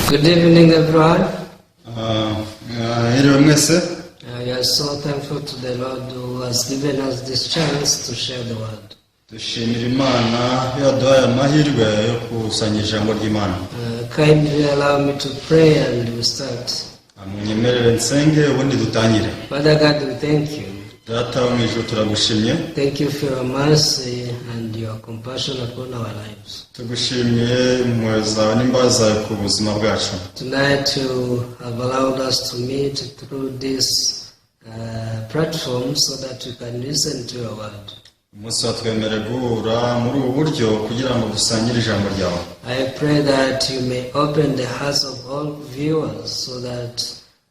Good evening, everyone. Mwiriwe mwese. We are so thankful to the Lord who has given us this chance to share the word. Dushimira Imana yaduhaye amahirwe yo gusangira ijambo ry'Imana. Kindly allow me to pray and we start. Munyemerere nsenge ubundi dutangire. Father God, we thank you. Data wo mu ijuru, turagushimye. Thank you for your mercy and your compassion upon our lives. Tugushimye impuhwe zawe n'imbabazi zawe ku buzima bwacu. Tonight you have allowed us to meet through this platform so that we can listen to your word. Umunsi watwemereye guhura muri ubu buryo kugira ngo dusangire ijambo ryawe. I pray that you may open the hearts of all viewers so that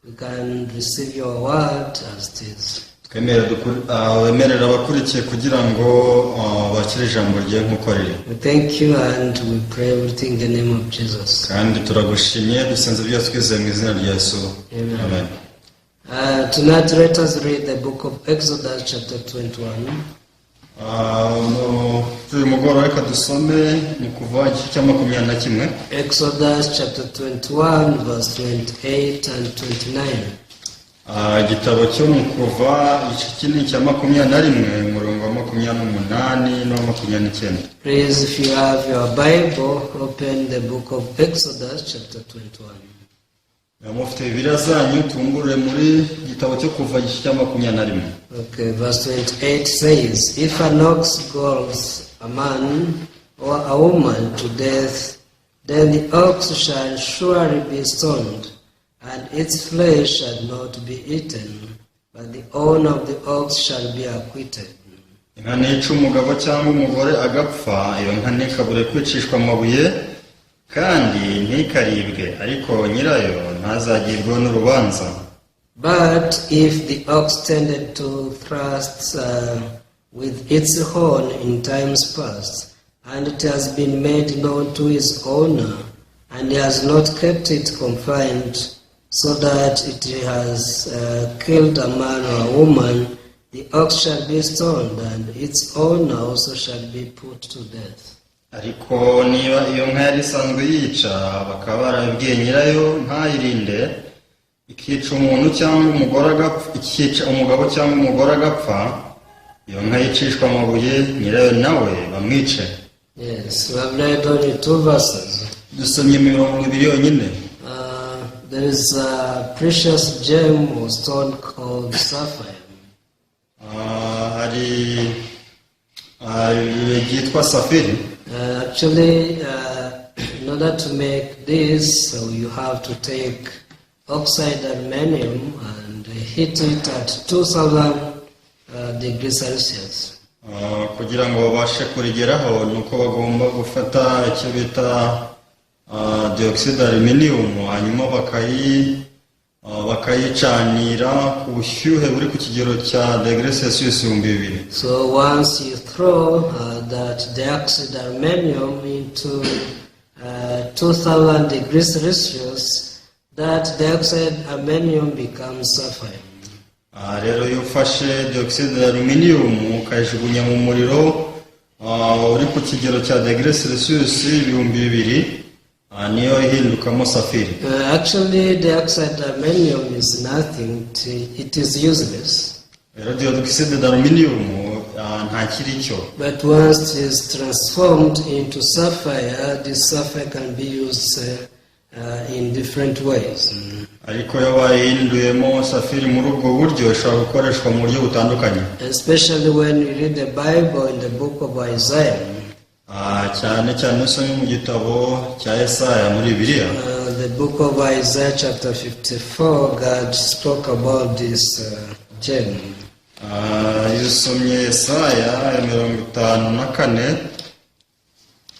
we can receive your word as it is. Twemerere abakurikiye kugira ngo bakire ijambo rye nk'uko riri. We thank you and we pray everything in the name of Jesus. Kandi turagushimye, dusenze byose twizeye mu izina rya Yesu. Amen. Amen. Tonight let us read the book of Exodus chapter 21. Kuri uyu mugoroba reka dusome mu Kuva igice cya 21. Exodus chapter 21 verse 28 and 29. Igitabo cyo mu Kuva, igice kinini cya 21, umurongo wa 28 n'uwa 29. Please, if you have your Bible, open the book of Exodus chapter 21. Niba mufite Bibiliya zanyu, tungure muri igitabo cyo Kuva, igice cya 21. Okay, verse 28 says, "If an ox galls a man or a woman to death, then the ox shall surely be stoned, and its flesh shall not be eaten, but the owner of the ox shall be acquitted." Inka nica umugabo cyangwa umugore agapfa, iyo nka ntikabure kwicishwa amabuye kandi ntikaribwe, ariko nyirayo ntazagibweho n'urubanza. But if the ox tended to thrust with its horn in times past, and it has been made known to his owner, and he has not kept it confined, so that it has killed a man or a woman, the ox shall be stoned, and its owner also shall be put to death. Ariko niba iyo nka yari isanzwe yica, bakaba barabibwiye nyirayo ntayirinde, ikica umuntu cyangwa umugore agapfa, ikica umugabo cyangwa umugore agapfa, iyo nka yicishwa amabuye, nyirayo nawe bamwice. Yes, we have read only two verses. Dusomye imirongo ibiri yonyine. There is a precious gem or stone called sapphire. Hari ibuye ryitwa safiri. Actually, in order to make this, so you have to take oxide aluminium and heat it at 2000 degrees Celsius. Kugira ngo babashe kurigeraho ni uko bagomba gufata icyo bita dioxide aluminium, hanyuma bakayicanira ku bushyuhe buri ku kigero cya degré Celsius 2000. So once you throw that dioxide aluminium into 2000 degrees Celsius, that dioxide aluminium becomes sapphire. Rero iyo ufashe dioxide aluminium ukayijugunya mu muriro uri ku kigero cya degré Celsius 2000, niyo ihindukamo safiri. Actually, dioxide aluminium is nothing. It is useless. Rero dioxide d'aluminium nta kiri cyo. But once it is transformed into sapphire, this sapphire can be used in different ways. Ariko iyo bayihinduyemo safiri muri ubwo buryo, ishobora gukoreshwa mu buryo butandukanye. Especially when you read the Bible in the book of Isaiah. Cyane cyane usomye mu gitabo cya Yesaya muri Bibiliya. The book of Isaiah, chapter 54, God spoke about this gem. Iyo usomye Yesaya ya 54.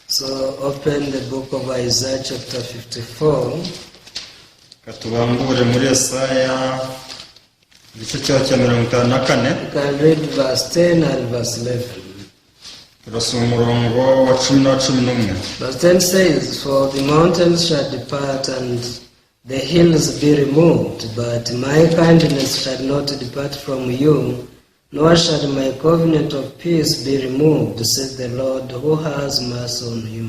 So open the book of Isaiah, chapter 54. Reka tubangure muri Yesaya igice cyaho cya 54. You can read verse 10 and verse 11. Turasoma umurongo wa 10 na 11. Verse 10 says, "For the mountains shall depart and the hills be removed, but my kindness shall not depart from you, nor shall my covenant of peace be removed, says the Lord who has mercy on you."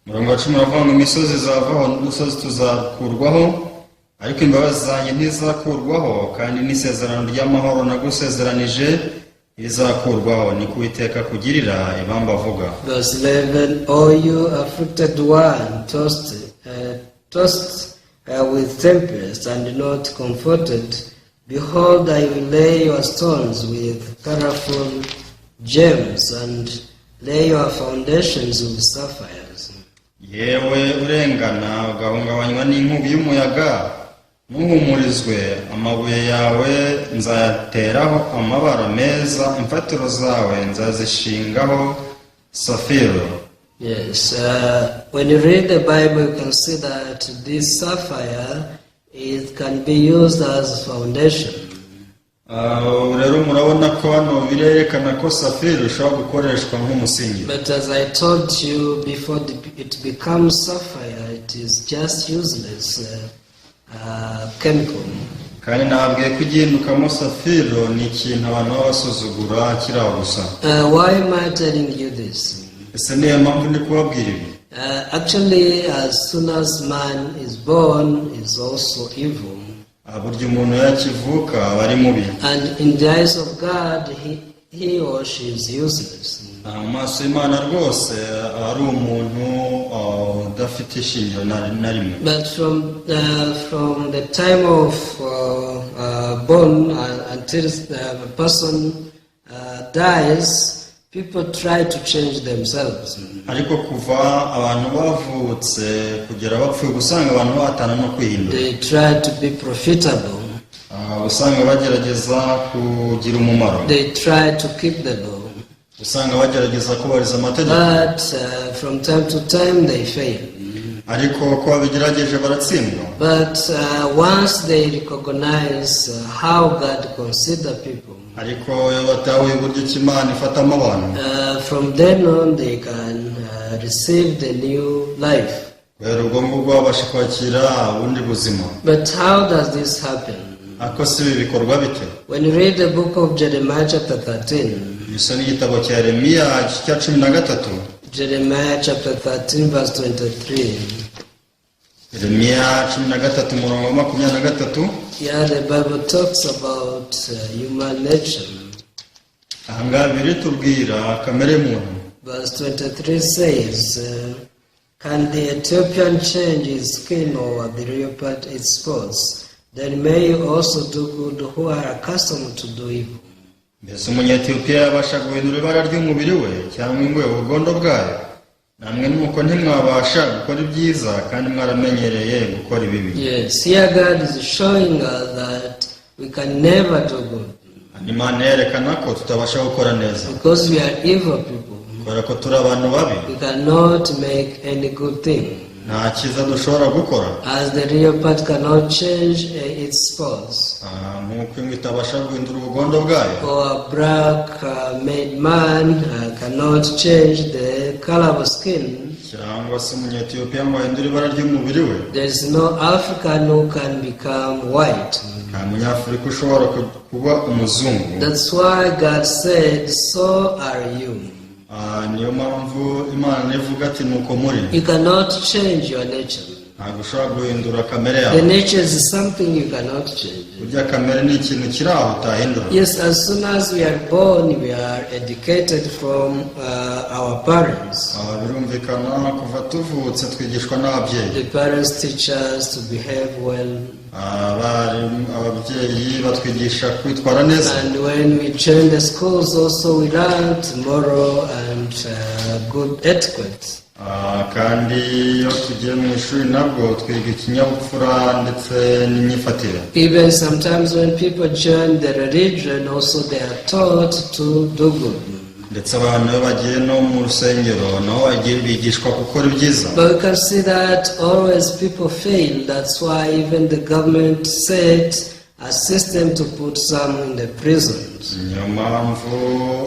Umurongo wa 10 uravuga ngo imisozi izavaho n'udusozi tuzakurwaho, ariko imbabazi zanjye ntizakurwaho, kandi n'isezerano ry'amahoro nagusezeranije ntirizakurwaho, ni ko Uwiteka akugirira ibambe avuga. Verse 11, O you afflicted one, tossed with tempest and not comforted, behold, I will lay your stones with colorful gems and lay your foundations with sapphires. Yewe urengana ugahungabanywa n'inkubi y'umuyaga, ntuhumurizwe, amabuye yawe nzayateraho amabara meza, imfatiro zawe nzazishingaho safiro. Yes, when you read the Bible, you can see that this sapphire, it can be used as foundation. Ah, rero murabona ko hano birerekana ko safiro ishobora gukoreshwa nk'umusingi. But as I told you before, it becomes sapphire, it is just useless chemical. Kandi nabwiye ko igihindukamo safiro ni ikintu abantu baba basuzugura kiri aho gusa. Why am I telling you this? Ese niyo mpamvu ndi kubabwira ibi? Actually, as soon as man is born, is also evil. Ah, burya umuntu yakivuka aba ari mubi. And in the eyes of God, he or she is useless. Ah, mu maso y'Imana rwose aba ari umuntu ah, udafite ishingiro na rimwe. But from the time of born until the person dies, people try to change themselves. Ariko kuva abantu bavutse kugera bapfuye usanga abantu bahatana no kwihindura. They try to be profitable. Ah, usanga bagerageza kugira umumaro. They try to keep the law. Usanga bagerageza kubahiriza amategeko. But from time to time they fail. Ariko uko babigerageje baratsindwa. But once they recognize how God considers people, ariko iyo batahuye uburyo ki Imana ifatamo abantu, from then on they can receive the new life. Guhera ubwo ngubwo babasha kwakira ubundi buzima. But how does this happen? Ariko si ibi bikorwa bite? When you read the book of Jeremiah, chapter 13, Bisa n'igitabo cya Yeremiya igice cya 13. Jeremiah chapter 13, verse 23. Yeremiya 13 umurongo wa 23. Yeah, the Bible talks about human nature. Ahangaha biritubwira kamere muntu. Verse 23 says, "Can the Ethiopian change his skin or the leopard its spots? Then may you also do good who are accustomed to do evil." Mbese Umunyetiyopiya yabasha guhindura ibara ry'umubiri we cyangwa ingwe ubugondo bwayo? Namwe nuko ntimwabasha gukora ibyiza kandi mwaramenyereye gukora ibibi. Yes, here God is showing us that we can never do good Hano Imana yerekana ko tutabasha gukora neza because we are evil people. Kubera ko turi abantu babi. We cannot make any good thing. Nta cyiza dushobora gukora. As the leopard cannot change its spots, Ah, nk'uko ingwe itabasha guhindura ubugondo bwayo, or a black made man cannot change the color of skin, cyangwa se Umunyetiyopiya ngo ahindure ibara ry'umubiri we, there is no African who can become white. Nta Munyafurika ushobora kuba umuzungu. That's why God said, "So are you." Ah, niyo mpamvu Imana ivuga ati nuko muri. You cannot change your nature. Ntabwo ushobora guhindura kamere The yawe. Nature is something you cannot change. Burya kamere ni ikintu kiri aho utahindura. Yes, as soon as we are born, we are educated from our parents. Ah, birumvikana kuva tuvutse twigishwa n'ababyeyi. The parents teach us to behave well. Abarimu ababyeyi batwigisha kwitwara neza. And when we join the schools, also we learn moral and good etiquette. Ah, kandi iyo tugiye mu ishuri nabwo twiga ikinyabupfura ndetse n'imyifatire. Even sometimes when people join the religion, also they are taught to do good. Ndetse abantu iyo bagiye no mu rusengero naho bagiye bigishwa gukora ibyiza. But we can see that always people fail. That's why even the government set a system to put some in the prisons. Niyo mpamvu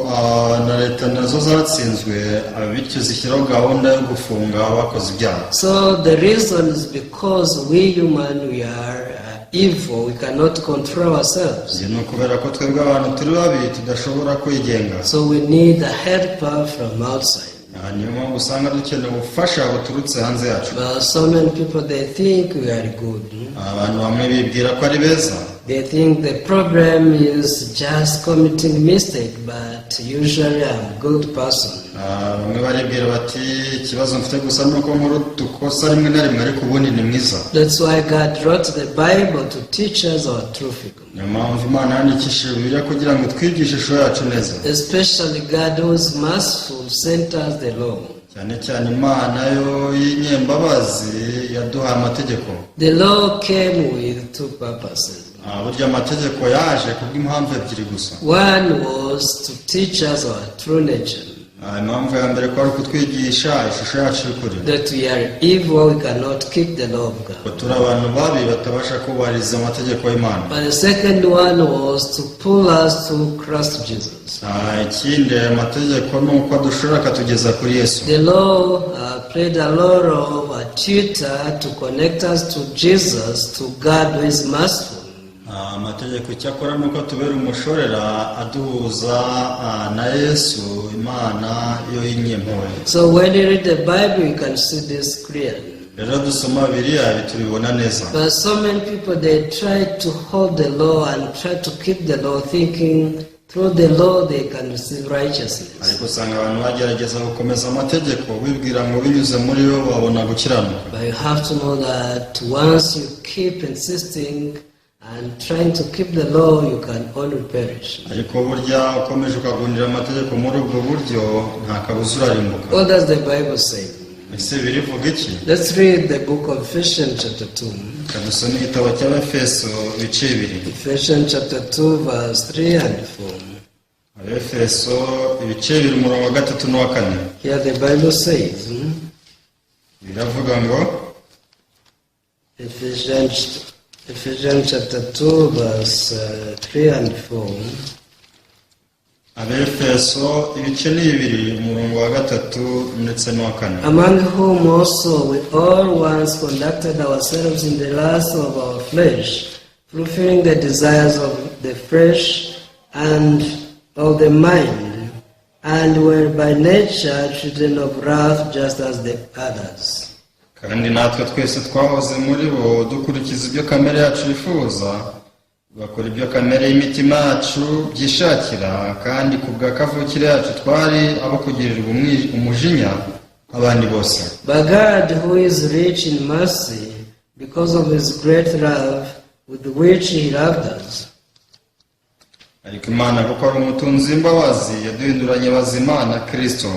ah, na leta nazo zatsinzwe ah, bityo zishyiraho gahunda yo gufunga abakoze ibyaha. So the reason is because we human, we are evil. We cannot control ourselves. Ibyo ni ukubera ko twebwe abantu turi babi tudashobora kwigenga. So we need a helper from outside. Niyo mpamvu usanga dukeneye ubufasha buturutse hanze yacu. But so many people, they think we are good. Abantu bamwe bibwira ko ari beza. They think the problem is just committing mistake, but usually I'm a good person. Bamwe baribwira bati ikibazo mfite gusa ni uko nkora udukosa rimwe na rimwe ariko ubundi ni mwiza. That's why God wrote the Bible to teach us our true figure. Niyo mpamvu Imana yandikishije Bibiliya kugira ngo twigishe ishusho yacu neza. Especially God, who is merciful, sent us the law. Cyane cyane Imana yo y'inyembabazi yaduhaye amategeko. The law came with two purposes. Burya amategeko yaje kubw'impamvu ebyiri gusa. One was to teach us our true nature, Impamvu ya mbere kwari ukutwigisha ishusho yacu y'ukuri, that we are evil, we cannot keep the law of ko God. turi abantu babi batabasha kubahiriza amategeko y'Imana. But the second one was to pull us to Christ Jesus. Ikindi aya mategeko ni uko adushora akatugeza kuri Yesu. The law played a role of a tutor to connect us to Jesus, to God who is merciful. Amategeko icyakora ni uko atubera umushorera aduhuza na Yesu, Imana yo y'inyempuhwe. So when you read the Bible, you can see this clearly. Rero dusoma Bibiliya ibi tubibona neza. But so many people, they try to hold the law and try to keep the law, thinking through the law they can receive righteousness. Ariko usanga abantu bagerageza gukomeza amategeko bibwira ngo binyuze muri yo babona gukiranuka. But you have to know that once you keep insisting and trying to keep the law, you can only perish. Ariko burya ukomeje ukagundira amategeko muri ubwo buryo nta kabuza urarimbuka. What does the Bible say? Ese birivuga iki? Let's read the book of Ephesians, chapter 2. Reka dusome igitabo cy'Abefeso ibice bibiri. Ephesians chapter 2, verse 3 and 4. Abefeso ibice bibiri umurongo wa gatatu n'uwa kane. Here the Bible says, Biravuga ngo Ephesians chapter 2, verse 3 and 4. Abefeso ibice ni bibiri umurongo wa gatatu ndetse n'uwa kane. Among whom also we all once conducted ourselves in the lust of our flesh, fulfilling the desires of the flesh and of the mind, and were by nature children of wrath just as the others. Kandi natwe twese twahoze muri bo dukurikiza ibyo kamere yacu yifuza tugakora ibyo kamere y'imitima yacu byishakira kandi ku bwa kavukire yacu twari abo kugirirwa umujinya nk'abandi bose. But God, who is rich in mercy, because of his great love with which he loved us, Ariko Imana kuko ari umutunzi w'imbabazi yaduhinduranye bazima na Kristo,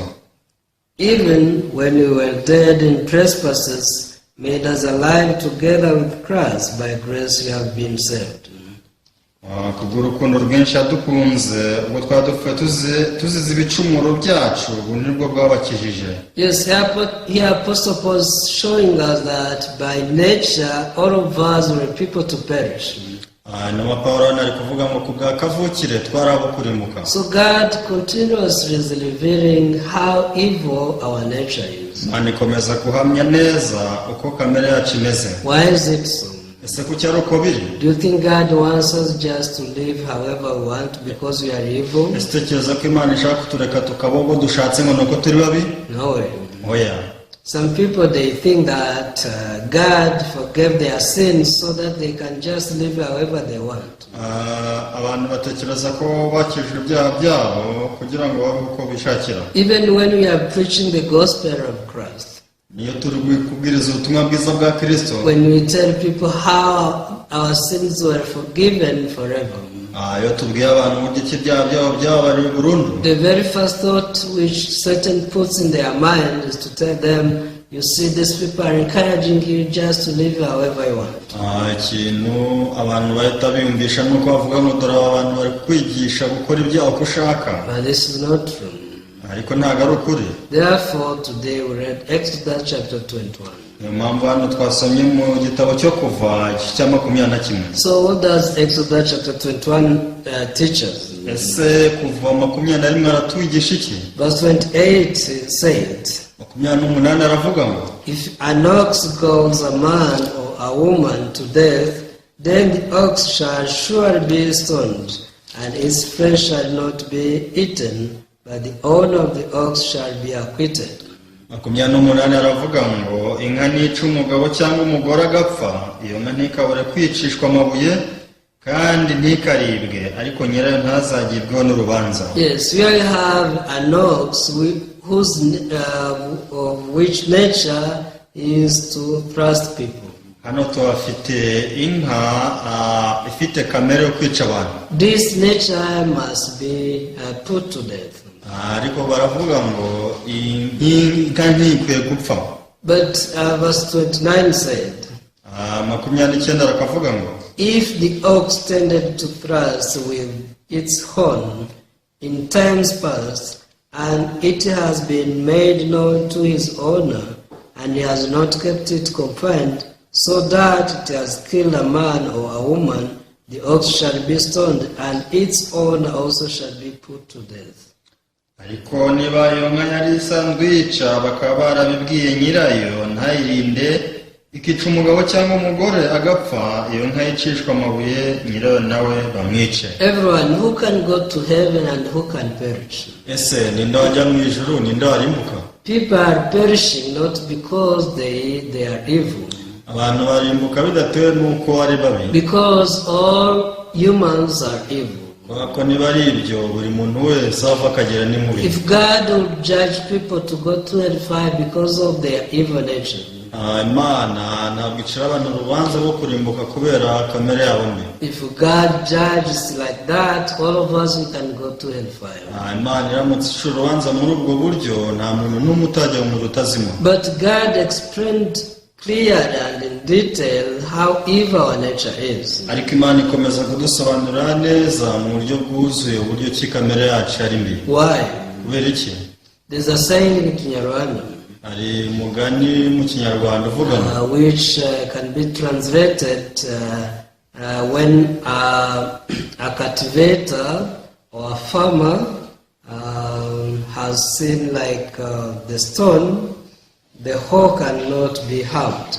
even when we were dead in trespasses, made us alive together with Christ. By grace you have been saved. Kubw'urukundo rwinshi yadukunze ubwo twari dupfuye tuzize ibicumuro byacu ubu nibwo bwabakijije. Yes, here Apostle Paul is showing us that by nature all of us were people to perish. Intumwa Pawulo hano ari kuvuga ngo ku bwa kavukire twari abo kurimbuka. So God continuously is revealing how evil our nature is. Imana ikomeza guhamya neza uko kamere yacu imeze. Why is it so? Ese kuki ari uko biri? Do you think God wants us just to live however we want because we are evil? Ese utekereza ko Imana ishaka kutureka tukaba ubwo dushatse ngo ni uko turi babi? No way. Oya. Some people, they think that God forgave their sins so that they can just live however they want. Abantu batekereza ko bakijijwe ibyaha byabo kugira ngo babe uko bishakira. Even when we are preaching the gospel of Christ, niyo turi kubwiriza ubutumwa bwiza bwa Kristo, when we tell people how our sins were forgiven forever, iyo tubwiye abantu uburyo ki ibyaha byabo byababariwe burundu, the very first thought which Satan puts in their mind is to tell them, "You see, these people are encouraging you just to live however you want." Ikintu abantu bahita biyumvisha ni uko bavuga ngo dore aba bantu bari kwigisha gukora ibyaha uko ushaka. But this is not true. Ariko ntabwo ari ukuri. Therefore, today we read Exodus chapter 21. Niyo mpamvu hano twasomye mu gitabo cyo Kuva igice cya 21. So, what does Exodus chapter 21 teach us? Ese Kuva 21 aratwigisha iki? Verse 28 said, 28 aravuga ngo "If an ox galls a man or a woman to death, then the ox shall surely be stoned, and its flesh shall not be eaten. but the owner of the ox shall be acquitted. 28 aravuga ngo inka nica umugabo cyangwa umugore agapfa, iyo nka ntikabure kwicishwa amabuye kandi ntikaribwe, ariko nyirayo ntazagibweho n'urubanza. Yes, here you have an ox of which nature is to thrust people. Hano tuhafite inka ifite kamere yo kwica abantu. This nature must be put to death. Ariko baravuga ngo iyi nka ntikwiye gupfa. But verse 29 said, 29 arakavuga ngo "If the ox tended to thrust with its horn in times past, and it has been made known to his owner, and he has not kept it confined, so that it has killed a man or a woman, the ox shall be stoned, and its owner also shall be put to death." Ariko niba iyo nka yari isanzwe yica, bakaba barabibwiye nyirayo ntayirinde, ikica umugabo cyangwa umugore agapfa, iyo nka yicishwa amabuye, nyirayo nawe bamwice. Everyone who can go to heaven and who can perish. Ese ninde wajya mu ijuru, ninde warimbuka? People are perishing not because they are evil, Abantu barimbuka bidatewe n'uko ari babi, because all humans are evil. Kubera ko niba ari ibyo, buri muntu wese ava akagera ni mubi. If God would judge people to go to hellfire because of their evil nature, Imana ntabwo icira abantu urubanza rwo kurimbuka kubera kamere yabo mbi. If God judges like that, all of us, we can go to hellfire. Imana iramutse icira urubanza muri ubwo buryo, nta muntu n'umwe utajya mu muriro utazima. But God explained clearly and in detail how evil our nature is. Ariko Imana ikomeza kudusobanurira neza mu buryo bwuzuye uburyo ki kamere yacu ari mbi. Why? Kubera iki? There's a saying in Kinyarwanda Hari umugani mu Kinyarwanda uvuga ngo which can be translated when a cultivator or a farmer has seen like the stone, the hoe cannot be harmed.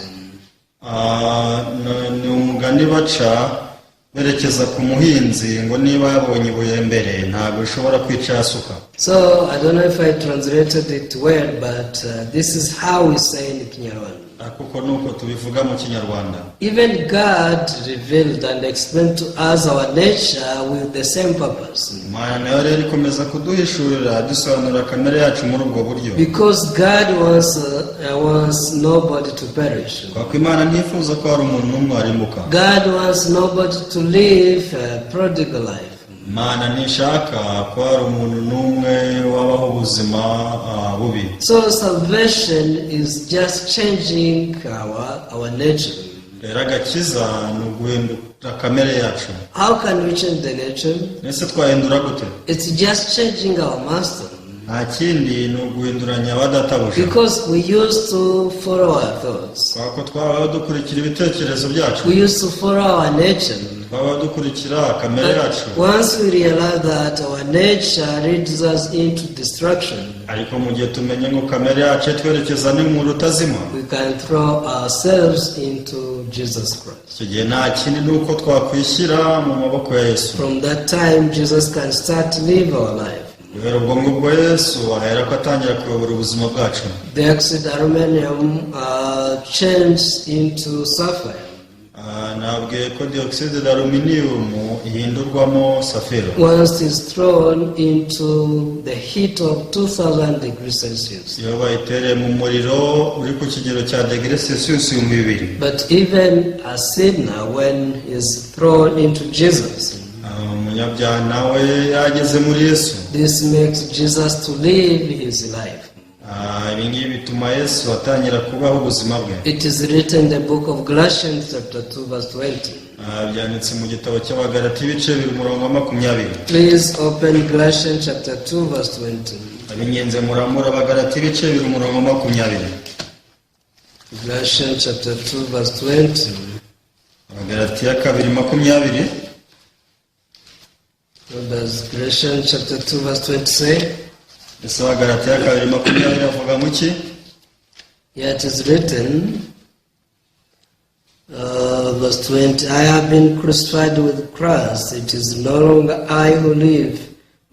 Ni umugani baca berekeza ku muhinzi ngo niba yabonye ibuye mbere, ntabwo rishobora kwica isuka. So I don't know if I translated it well, but this is how we say in Kinyarwanda. Kuko nuko tubivuga mu Kinyarwanda. Even God revealed and explained to us our nature with the same purpose. Imana nayo rero ikomeza kuduhishurira, dusobanurira kamere yacu muri ubwo buryo. Because God wants nobody to perish. Kubera ko Imana ntifuza ko hari umuntu n'umwe warimbuka. God wants nobody to live a prodigal life. Imana ntishaka ko hari umuntu n'umwe wabaho ubuzima bubi. So salvation is just changing our nature. Rero agakiza ni uguhindura kamere yacu. How can we change the nature? Ese twahindura gute? It's just changing our master. Nta kindi, ni uguhinduranya ba databuja. Because we used to follow our thoughts. Kubera ko twabaho dukurikira ibitekerezo byacu. We used to follow our nature. Twabaho dukurikira kamere yacu. But once we realize that our nature leads us into destruction, Ariko mu gihe tumenye ngo kamere yacu itwerekeza ni mu rutazima, we can throw ourselves into Jesus Christ. Icyo gihe nta kindi ni uko twakwishyira mu maboko ya Yesu. From that time, Jesus can start to live our life. Guhera ubwo ngubwo, Yesu ahera ko atangira kuyobora ubuzima bwacu. The oxide aluminum changed into sapphire. Nabwiye ko dioxyde d'aluminium ihindurwamo safiro. Once it's thrown into the heat of 2000 degrees Celsius. Iyo bayitereye mu muriro uri ku kigero cya degere Celsius 2000. But even a sinner, when is thrown into Jesus, Umunyabyaha nawe yageze muri Yesu, this makes Jesus to live his life. Ibi ngibi bituma Yesu atangira kubaho ubuzima bwe. It is written in the book of Galatians, chapter 2, verse 20. Byanditse mu gitabo cy'Abagalati, ibice 2, umurongo wa 20. Please open Galatians chapter 2, verse 20. Abingenze muramura Abagalati, ibice 2, umurongo wa 20. Galatians chapter 2, verse 20. Abagalatiya 2:20. What does Galatians chapter 2, verse 20 say? Ese Abagalatiya 2:20 avuga mu ki? Here it is written, verse 20, "I have been crucified with Christ. It is no longer I who live,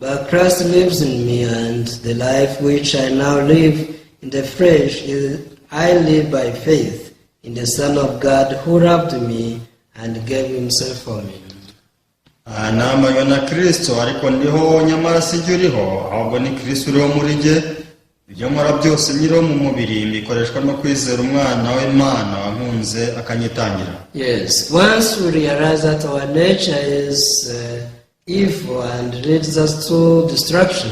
But Christ lives in me, and the life which I now live in the flesh, I live by faith in the Son of God who loved me and gave himself for me. Nabambanywe na Kristo, ariko ndiho, nyamara si jye uriho, ahubwo ni Kristo uriho muri jye. Ibyo nkora byose nkiriho mu mubiri mbikoreshwa no kwizera Umwana w'Imana wankunze akanyitangira. Yes, once we realize that our nature is evil and leads us to destruction,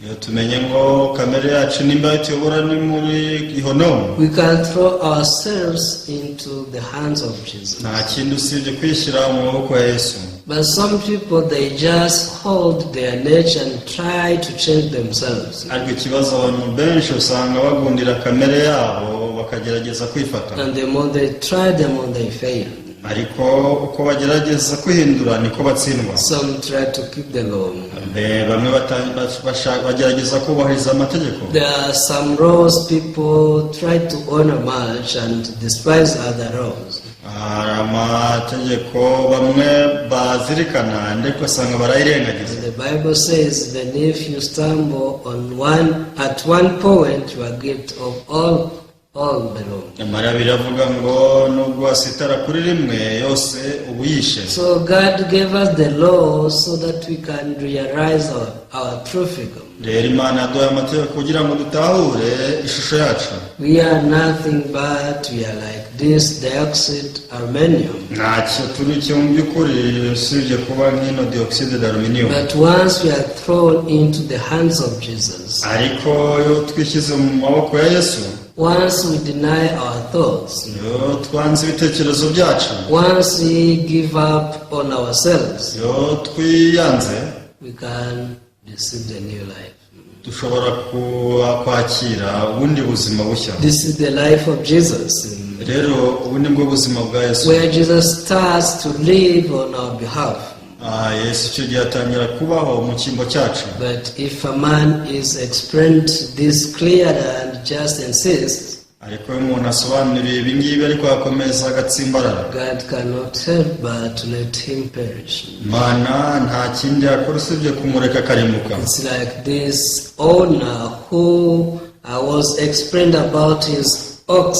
Iyo tumenye ngo kamere yacu nimba ituyobora ni muri gihonomu, we can throw ourselves into the hands of Jesus. Nta kindi usibye kwishyira mu maboko ya Yesu. But some people, they just hold their nature and try to change themselves. Ariko ikibazo, abantu benshi usanga bagundira kamere yabo bakagerageza kwifata. And the more they try, the more they fail. Ariko uko bagerageza kwihindura niko batsindwa. Some try to keep the law. Bamwe bagerageza kubahiriza amategeko. There are some laws people try to honor much and despise other laws. Hari amategeko bamwe bazirikana ndetse ugasanga barayirengagiza. And the Bible says, even if you stumble on one at one point, you are guilty of all the law. Nyamara biravuga ngo nubwo wasitara kuri rimwe, yose uba uyishe. So God gave us the law so that we can realize our true figure. Rero Imana yaduhaye amategeko kugira ngo dutahure ishusho yacu. We are nothing, but we are like this dioxide aluminium. Ntacyo turi cyo mu by'ukuri usibye kuba nk'ino dioxide d'aluminium. But once we are thrown into the hands of Jesus, Ariko iyo twishyize mu maboko ya Yesu, once we deny our thoughts, iyo twanze ibitekerezo byacu, once we give up on ourselves, iyo twiyanze, we can receive the new life. Dushobora kwakira ubundi buzima bushya. This is the life of Jesus, Rero ubu ni bwo buzima bwa Yesu, where Jesus starts to live on our behalf. Yesu icyo gihe atangira kubaho mu cyimbo cyacu. But if a man is explained this clearly and just insists, Ariko iyo umuntu asobanuriye ibi ngibi ariko agakomeza agatsimbarara, God cannot help but to let him perish. Imana nta kindi yakora usibye kumureka akarimbuka. It's like this owner who was explained about his ox.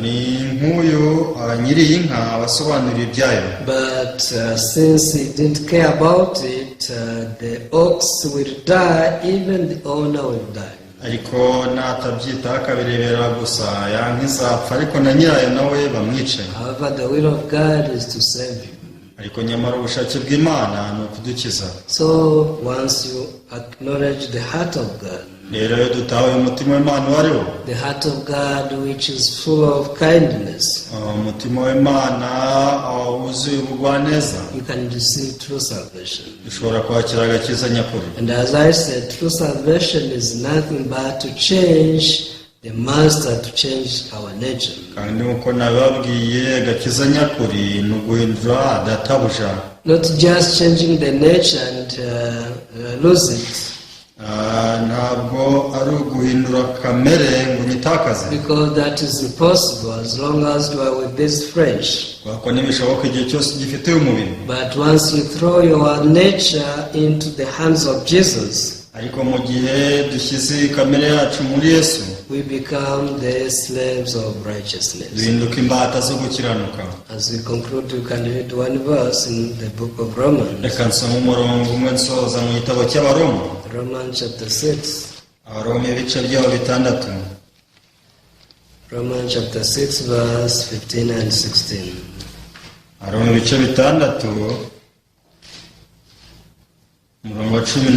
Ni nk'uyu nyiri iyi nka wasobanuriye ibyayo. But since he didn't care about it, the ox will die, even the owner will die. Ariko natabyitaho akabirebera gusa, ya nka izapfa, ariko na nyirayo nawe bamwice. However, the will of God is to save you. Ariko nyamara ubushake bw'Imana ni ukudukiza. So once you acknowledge the heart of God, Rero iyo dutahuye umutima w'Imana uwo ari wo, the heart of God which is full of kindness, umutima w'Imana wuzuye ubugwaneza, you can receive true salvation. Dushobora kwakira agakiza nyakuri. And as I said, true salvation is nothing but to change the master, to change our nature. Kandi nk'uko nabibabwiye, agakiza nyakuri ni uguhindura databuja. Not just changing the nature and lose it, Ntabwo ari uguhindura kamere ngo unyitakaze, because that is impossible as long as you are with this flesh. Kuko ntibishoboka igihe cyose ugifite uyu mubiri. But once you throw your nature into the hands of Jesus, Ariko mu gihe dushyize kamere yacu muri Yesu, we become the slaves of righteousness. Duhinduka imbata zo gukiranuka. As we conclude, we can read one verse in the book of Romans. Reka nsome umurongo umwe nsoza mu gitabo cy'Abaroma. Romans chapter 6. Abaroma ibice byaho 6. Romans chapter 6, verse 15 and 16. Abaroma ibice 6, umurongo wa 16.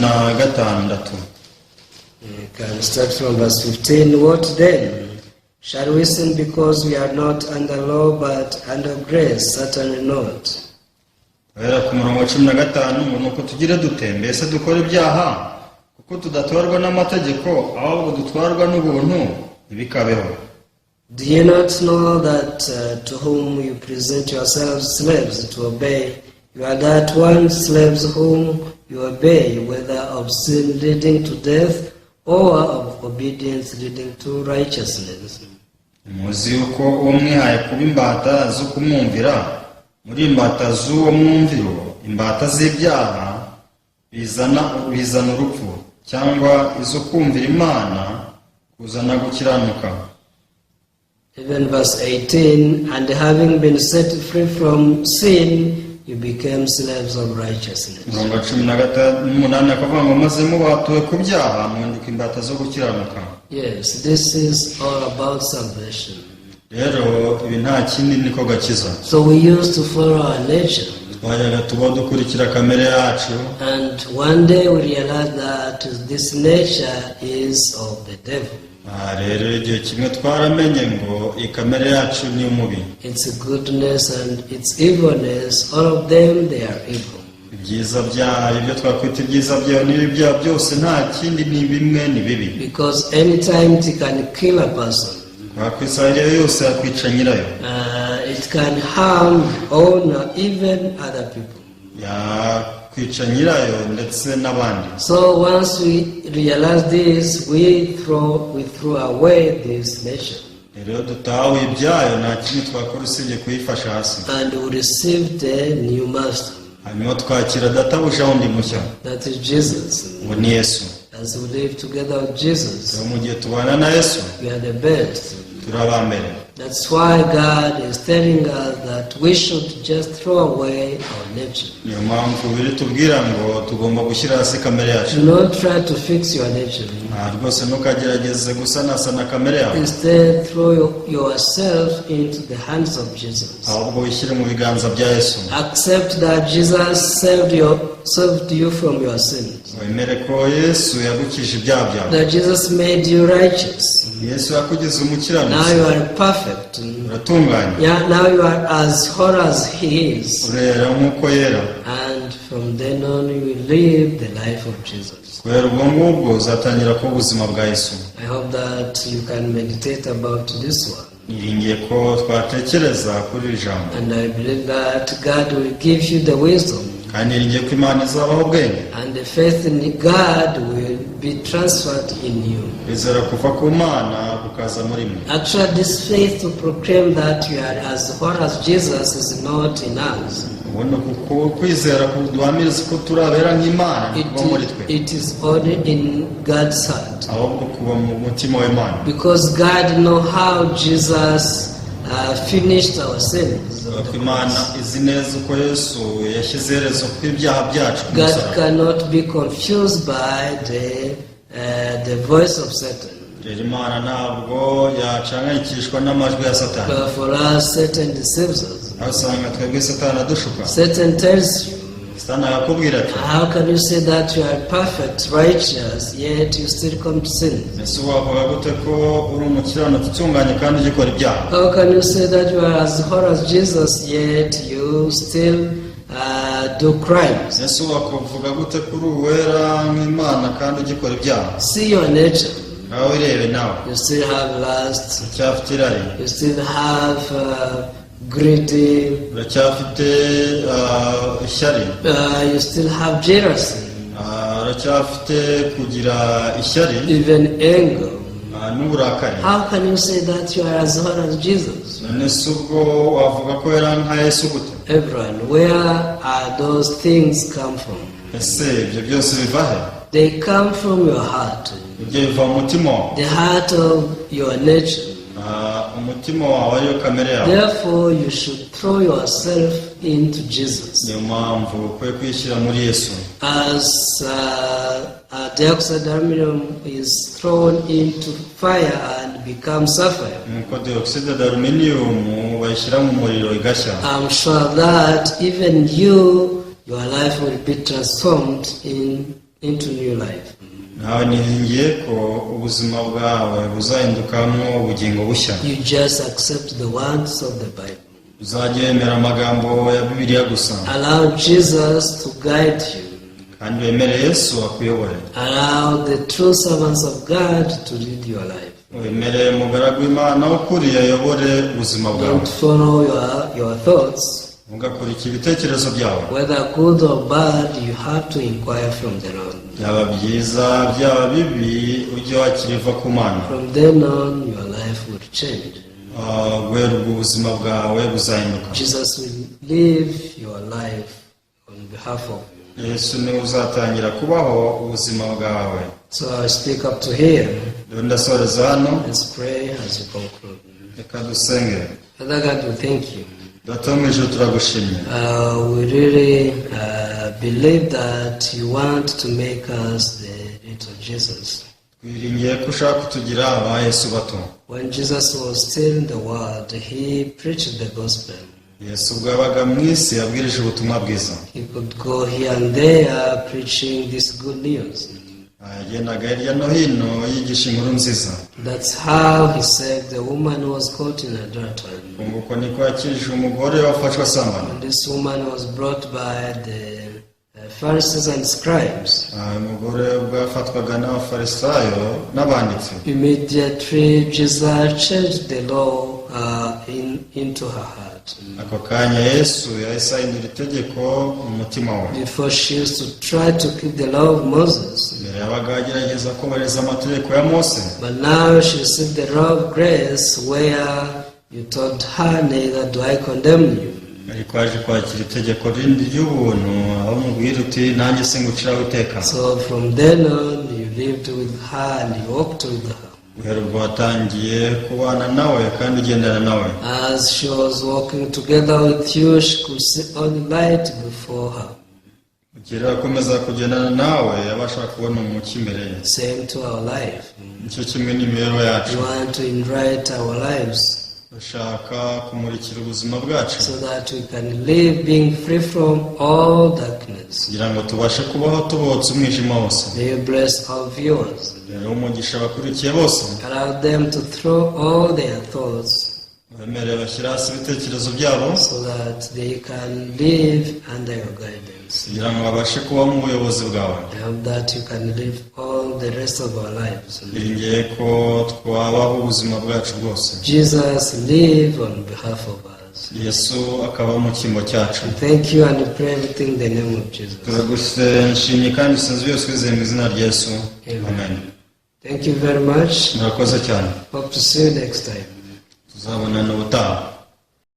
We can start from verse 15. What then? Shall we sin because we are not under law but under grace? Certainly not. Guhera ku murongo wa 15 ngo: "Nuko tugire dute? Mbese dukore ibyaha kuko tudatwarwa n'amategeko ahubwo dutwarwa n'ubuntu? Ntibikabeho." Do you not know that to whom you present yourselves slaves to obey, you are that one slaves whom you obey, whether of sin leading to death or of obedience leading to righteousness? Muzi yuko uwo mwihaye kuba imbata zo kumwumvira, muri imbata z'uwo mwumviro, imbata z'ibyaha Bizana urupfu, cyangwa izo kumvira Imana kuzana gukiranuka. Even verse 18, "And having been set free from sin, you became slaves of righteousness." Umurongo wa 18 akavuga ngo maze mubatuwe ku byaha muhinduka imbata zo gukiranuka. Yes, this is all about salvation. Rero ibi nta kindi niko gakiza. So we used to follow our nature. Twajyaga tuba dukurikira kamere yacu. And one day we realized that this nature is of the devil. Ah, rero igihe kimwe twaramenye ngo iyi kamere yacu ni umubi. Its goodness and its evilness, all of them, they are evil. Ibyiza byayo, ibyo twakwita ibyiza byayo n'ibibi byayo byose nta kindi ni bimwe, ni bibi. Because anytime it can kill a person, Kubera ko isaha iyo ari yo yose yakwica nyirayo. It can harm the owner, even other people. Yakwica nyirayo ndetse n'abandi. So once we realize this, we throw away this nature. Rero iyo dutahuye ibyayo nta kindi twakora usibye kuyifasha hasi. And we receive the new master. Hanyuma twakira databuja wundi mushya. That is Jesus. Ngo ni Yesu. As we live together with Jesus, Rero mu gihe tubana na Yesu, we are the best. Turi abambere. That's why God is telling us that we should just throw away our nature. Niyo mpamvu Bibiliya itubwira ngo tugomba gushyira hasi kamere yacu. Do not try to fix your nature. Nta rwose ntukagerageze gusanasana kamere yawe. Instead, throw yourself into the hands of Jesus. Ahubwo wishyire mu biganza bya Yesu. Accept that Jesus saved you from your sins. Wemere ko Yesu yagukije ibyaha byawe. That Jesus made you righteous. Yesu yakugize Now umukiranutsi. you are perfect. Uratunganye. Yeah, now you are as holy as He is. Urera nk'uko yera. And from then on, you will live the life of Jesus. Kubera ubwo ngubwo uzatangira kuba ubuzima bwa Yesu. I hope that you can meditate about this one. Niringiye ko twatekereza kuri iri jambo. And I believe that God will give you the wisdom Kandi niringiye ko Imana izabaha ubwenge. And the faith in God will be transferred in you. Kwizera kuva ku Mana kukaza muri mwe. Actually, this faith to proclaim that you are as holy as Jesus is not in us. Ubundi kuko kwizera kuduhamiriza ko turi abera nk'Imana It kuba muri twe. It is only in God's heart. Ahubwo kuba mu mutima w'Imana. Because God knows how Jesus finished our sins on Kuko the Imana cross. Izi neza uko Yesu yashyize iherezo ku ibyaha byacu ku God musaraba. Cannot be confused by the voice of Satan. Rero Imana ntabwo yacanganyikishwa n'amajwi ya Satani. But for us, Satan deceives us. Aho usanga twebwe Satani adushuka. Satan tells you, Satani arakubwira ati "How can you say that you are perfect, righteous, yet you still commit sins? Ese wavuga gute ko uri umukiranutsi utunganye kandi ugikora ibyaha? How can you say that you are as holy as Jesus, yet you still do crimes?" Ese wakuvuga gute ko uri uwera nk'Imana kandi ugikora ibyaha? See your nature. Nawe wirebe nawe. You still have lust. Uracyafite irari. You still have greedy. Uracyafite ah, ishyari. You still have jealousy, Ah, uracyafite kugira ishyari, even anger. Ah, n'uburakari. How can you say that you are as holy as Jesus? None se ubwo wavuga ko wera nka Yesu gute? Everyone, where are those things come from? Ese ibyo byose biva he? They come from your heart, Ibyo biva mu mutima wawe. The heart of your nature. Ah, umutima wawe ariyo kamere yawe. Therefore, you should throw yourself into Jesus. Niyo mpamvu ukwiye kwishyira muri Yesu. As dioxide aluminum is thrown into fire and becomes sapphire. Nk'uko dioxide d'aluminium bayishyira mu muriro igashya. I'm sure that even you, your life will be transformed into new life. Nawe niringiye ko ubuzima bwawe buzahindukamo ubugingo bushya. You just accept the words of the Bible. Uzajya wemera amagambo ya Bibiliya gusa. Allow Jesus to guide you. Kandi wemere Yesu akuyobore. Allow the true servants of God to lead your life. Wemere umugaragu w'Imana w'ukuri ayobore ubuzima bwawe. Don't follow your thoughts. Ntugakurikire ibitekerezo byawe. Whether good or bad, you have to inquire from the Lord. Byaba byiza byaba bibi ujye wakira iva ku Mana. From then on, your life will change. Ah, guhera ubwo ubuzima bwawe buzahinduka. Jesus will live your life on behalf of you. Yesu niwe uzatangira kubaho ubuzima bwawe. So I speak up to here. Rero ndasoreza hano. Let's pray as we conclude. Reka dusenge. Father God, we thank you. Data wo mu ijuru, turagushimye. We really believe that you want to make us the little Jesus. Twiringiye ko ushaka kutugira aba Yesu bato. When Jesus was still in the world, he preached the gospel. Yesu ubwo yabaga mu isi yabwirije ubutumwa bwiza. He could go here and there preaching this good news. Yagendaga hirya no hino yigisha inkuru nziza. That's how he saved the woman who was caught in adultery. Uko niko yakijije umugore wafashwe asambana. And this woman was brought by the Pharisees and scribes. Umugore ubwo yafatwaga n'Abafarisayo n'abanditsi. Immediately, Jesus changed the law into her heart. Ako kanya Yesu yahise ahindura itegeko mu mutima we. Before, she used to try to keep the law of Moses, Mbere yabaga agerageza kubahiriza amategeko ya Mose, but now she received the law of grace where you told her, "Neither do I condemn you." ariko yaje kwakira itegeko rindi ry'ubuntu aho umubwira uti nanjye singuciraho iteka. So from then on, you lived with her and you walked with her. Guhera ubwo watangiye kubana nawe kandi ugendana nawe. As she was walking together with you, she could see only light before her. Igihe akomeza kugendana nawe yabasha kubona umucyo imbere ye. Same to our life. Nicyo kimwe n'imibereho yacu. We want to enlighten our lives Bashaka kumurikira ubuzima bwacu so that we can live being free from all darkness. Kugira ngo tubashe kubaho tubohotse umwijima wose. May you bless our viewers. Rero umugisha abakurikiye bose. Allow them to throw all their thoughts Bemerere bashyira hasi ibitekerezo byabo so that they can live under your guidance. Kugira ngo babashe kubaho mu buyobozi bwawe. I hope that you can live all the rest of our lives. Niringiye ko twabaho ubuzima bwacu bwose. Jesus, live on behalf of us. Yesu akabaho mu cyimbo cyacu. We thank you and we pray everything in the name of Jesus. Turagushimye kandi dusenze byose twizeye mu izina rya Yesu. Amen. Thank you very much. Murakoze cyane. Hope to see you next time. Tuzabonana ubutaha.